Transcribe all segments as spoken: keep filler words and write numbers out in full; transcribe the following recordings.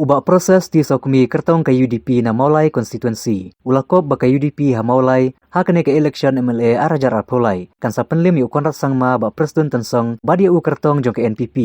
Bah Proses T Sawkmie kyrtong ka U D P na Mawlai Constituency u la kop ba ka U D P ha Mawlai ha kane ka election M L A ar hajar arphew lai kan sa pynliem ïa u Conrad Sangma, Bah Prestone Tynsong bad ïa u kyrtong jong ka N P P.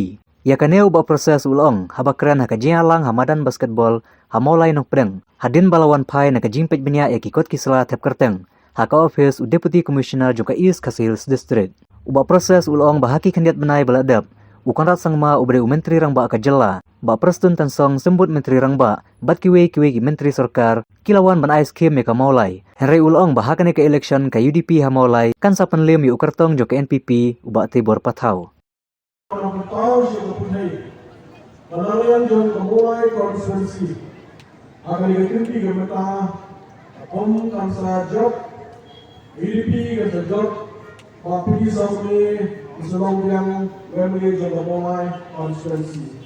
Ïa kane u Bah Proses u la ong haba kren ha ka jingïalang ha madan basketball ha Mawlai Nongpdeng hadien ba la wan phai na ka jingpeit bniah ïa ki kot ki sla thep kyrteng ha ka ophis u Deputy Commissioner jong ka East Khasi Hills District. U Bah Proses u la ong ba ha ki khyndiat bnai ba la dep, u Conrad Sangma uba dei u Myntri Rangbah ka jylla, Bah Prestone Tynsong, Symbud Myntri Rangbah bad kiwei kiwei ki myntri sorkar ki la wan ban ai skhim ïa ka Mawlai. Hynrei u la ong ba ha kane ka election ka U D P ha Mawlai kan sa pynliem ïa u kyrtong jong ka N P P, u Bah Teibor Pathaw. Pathaw sha ka pyrthei ba na liang jong ka Mawlai constituency ha kane ka kynti ka mynta, ka pom kan sa jop, U D P kan sa jop, Bah P D Sawkmie, u Symbud Biang, u M L A jong ka Mawlai constituency.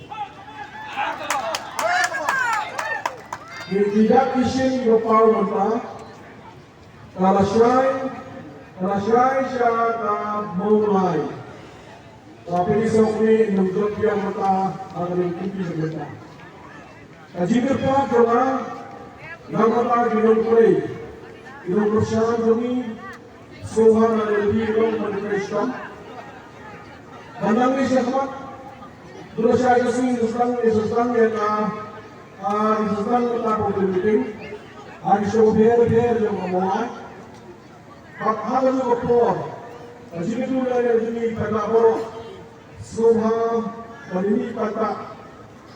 Ki, ki dak ki shin ki paw mynta, ka la shai, ka la shai sha ka Mawlai. Ka P D Sawkmie, nong jop ïa mynta, ha ka ring kynti mynta. Ka jingkyrpad jong nga, na ka bynta ki nongtrei, ki nongkyrshan jong ngi, sngewbha na lynti nongtrei sha. Ban nang ïa shakhmat, dula shai ka sngi sdang, ïa sdang ïa ka, ah, ïa sdang ka public meeting, ah, ïa sha ka pher pher jong ka Mawlai. Bad ha kano ka por, ka jingïathuh ïa kine ki paidbah baroh, sngewbha ba ïa kine ki paidbah,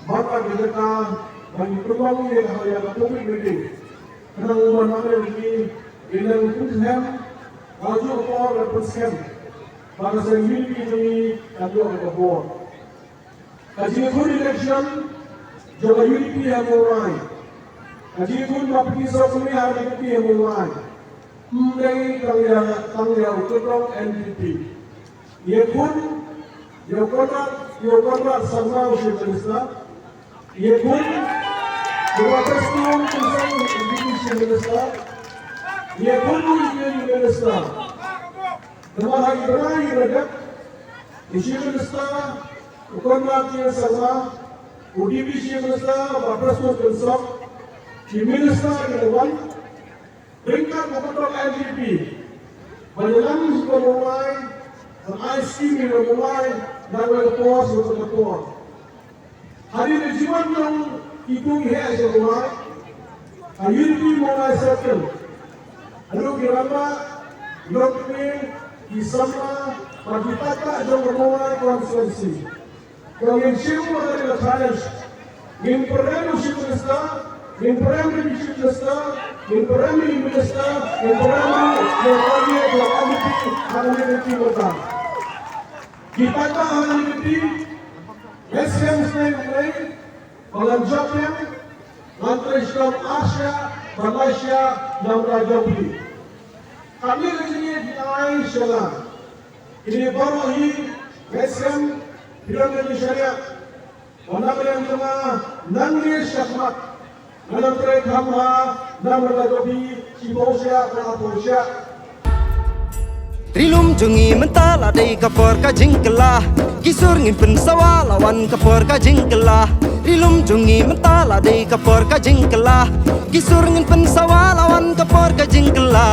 bad ka jaka ba ngi pynlong ïa ka, ïa ka public meeting, khnang ba nang ïa kine ki nang pynskhem, ha kano ka por ka pynskhem, ba ka seng unity jong ngi kan ïoh ka bor. Ka jingïakhun election jong ka U D P ha Mawlai. Ka jingïakhun Bah P D Sawkmie ha U D P ha Mawlai. Ym dei tang ïa, tang ïa u kyrtong N P P. Ïakhun ïa u Conrad, ïa u Conrad Sangma u Chief Minister. Ïakhun ïa u Bah Prestone Tynsong u Deputy Chief Minister. Ïakhun ïa u Union Minister. Namar ha ki bnai kiba la dep, u Chief Minister u Conrad K Sangma, u Deputy Chief Minister Bah Prestone Tynsong, ki minister ki la wan ryngkat bad ka kyrtong N P P ban ïalam sha ka Mawlai, ban ai skim ïa ka Mawlai, na kawei ka por sha kawei ka por. Hadien ka jingwan jong kito ki heh sha Mawlai, ka U D P Mawlai Circle, haduh ki rangbah, ki longkmie, ki samla bad ki paidbah jong ka Mawlai constituency. Ko ngin shim ïa kane ka challenge. Ngin pynrem ïa u Chief Minister, ngin pynrem ïa u Chief Minister, ngin pynrem ïa u Minister, ngin pynrem ïa u N D P, ha kane ka jingmut. Ki paidbah ha kane ka jingmut, West Camp State Lane, ba ngan jop ïa, ngan trei shitom ar shyiap bad lai shyiap na ka bynta jong phi. Kane ka jingïeit phi ai sha nga. Kine baroh hi, West Camp, phi don ka jingshaniah. Ba na ka liang jong nga, nangne shakhmat, ngan trei kham bha na ka bynta jong phi, shiphew shyiap, arphew shyiap. Ri lum jong ngi mynta la dei ka por ka jingkylla. Ki sur ngin pynsawa la wan ka por ka jingkylla. Ri lum jong ngi mynta la dei ka por ka jingkylla. Ki sur ngin pynsawa la wan ka por ka jingkylla.